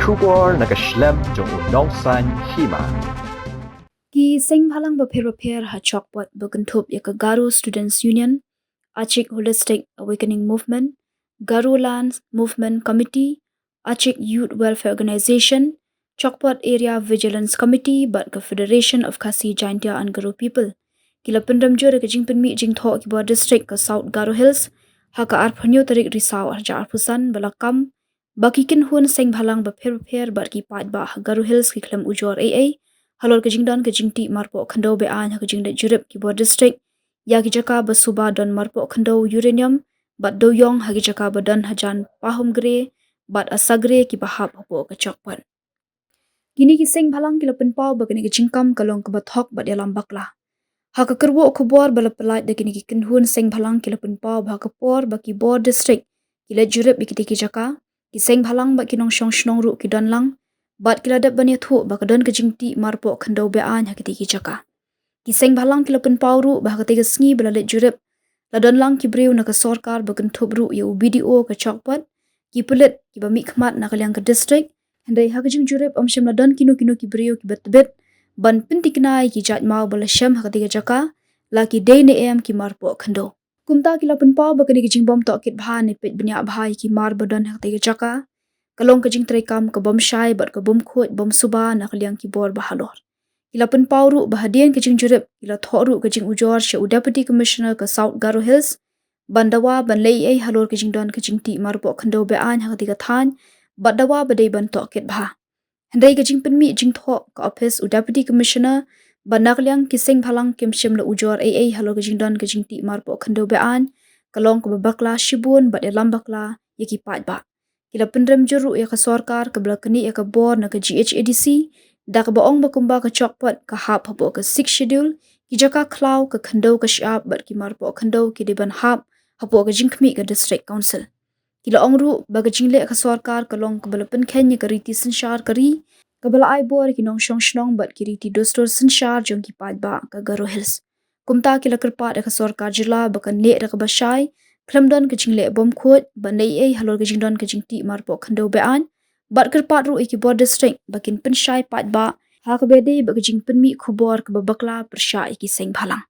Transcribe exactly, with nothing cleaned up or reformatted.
Khubor na ka shlem jong u Nongsaiñ Hima. Ki seng bhalang bapher bapher ha Chokpot ba kynthup ïa ka Garo Students Union, Achik Holistic Awakening Movement, Garo Lands Movement Committee, Achik Youth Welfare Organization, Chokpot Area Vigilance Committee bad ka Federation of Khasi Jaintia and Garo People ki la pynrem jur ïa ka jingpynmih jingthoh ki bor district ka South Garo Hills ha ka arphew tarik Risaw arhajar arphew san ba la kam ba ki kynhun seng bhalang bapher bapher bad ki paidbah ha Garo Hills ki khlem ujor ei ei halor ka jingdon ka jingtih marpoh khyndew be-aiñ ha ka jingleit jurip ki bor district ïa ki jaka ba suba don marpoh khyndew uranium bad dewïong ha ki jaka ba don hajan Pahomgre bad Asagre kiba hap hapoh ka Chokpot. Kine ki seng bhalang ki la pynpaw ba kane ka jingkam ka long kaba thok bad ïalam bakla. Ha ka kyrwoh khubor ba la pyllait da kine ki kynhun seng bhalang ki la pynpaw ba ha ka por ba ki bor district ki leit jurip ïa kitei ki jaka, ki seng bhalang bad ki nongshong shnong ruh ki don lang bad ki la dep ban ïathuh ba ka don ka jingtih marpoh khyndew be-aiñ ha kitei ki jaka. Ki seng bhalang ki la pynpaw ruh ba ha katei ka sngi ba la leit jurip la don lang ki briew na ka sorkar ba kynthup ruh ïa u B D O ka Chokpot, ki pulit kiba mihkhmat na ka liang ka district. Hynrei ha ka jingjurip ym shym la don kino kino ki briew kiba tbit ban pynthikna ïa ki jait maw ba la shem ha katei ka jaka, la ki dei ne em ki marpoh khyndew. Kumta ki la pynpaw ba kane ka jingbym tohkit bha ne peit bniah bha ïa ki mar ba don ha katei ka jaka ka long ka jingtreikam ka bym shai bad ka bym khuid bym suba na ka liang ki bor ba halor. Ki la pynpaw ruh ba hadien ka jingjurip ki la thoh ruh ka jingujor sha u Deputy Commissioner ka South Garo Hills ban dawa ban leh ei ei halor ka jingdon ka jingtih marpoh khyndew be-aiñ ha katei ka thaiñ bad dawa ba dei ban tohkit bha. Hynrei ka jingpynmih jingthoh ka ophis u Deputy Commissioner ba na ka liang ki seng bhalang kim shym la ujor ei ei halor ka jingdon ka jingtih marpoh khyndew be-aiñ ka long kaba bakla shibun bad ïalam bakla ïa ki paidbah. Ki la pynrem jur ruh ïa ka sorkar kaba la knieh ïa ka bor na ka G H A D C da kaba ong ba kumba ka Chokpot ka hap hapoh ka Sixth Schedule, ki jaka khlaw ka khyndew ka shyiap bad ki marpoh khyndew ki dei ban hap hapoh ka jingkhmih ka District Council. Ki la ong ruh ba ka jingleh ka sorkar ka long kaba la pynkheiñ ïa ka riti synshar ka ri kaba la ai bor ïa ki nongshong shnong bad ki riti dustur synshar jong ki paidbah ka Garo Hills. Kumta ki la kyrpad ïa ka sorkar jylla ba kan leh da kaba shai khlem don ka jingleh bym khuid ban leh ei ei halor ka jingdon ka jingtih marpoh khyndew be-aiñ bad kyrpad ruh ïa ki bor district ba kin pynshai paidbah ha kaba dei bad ka jingpynmih khubor kaba bakla pyrshah ïa ki seng bhalang.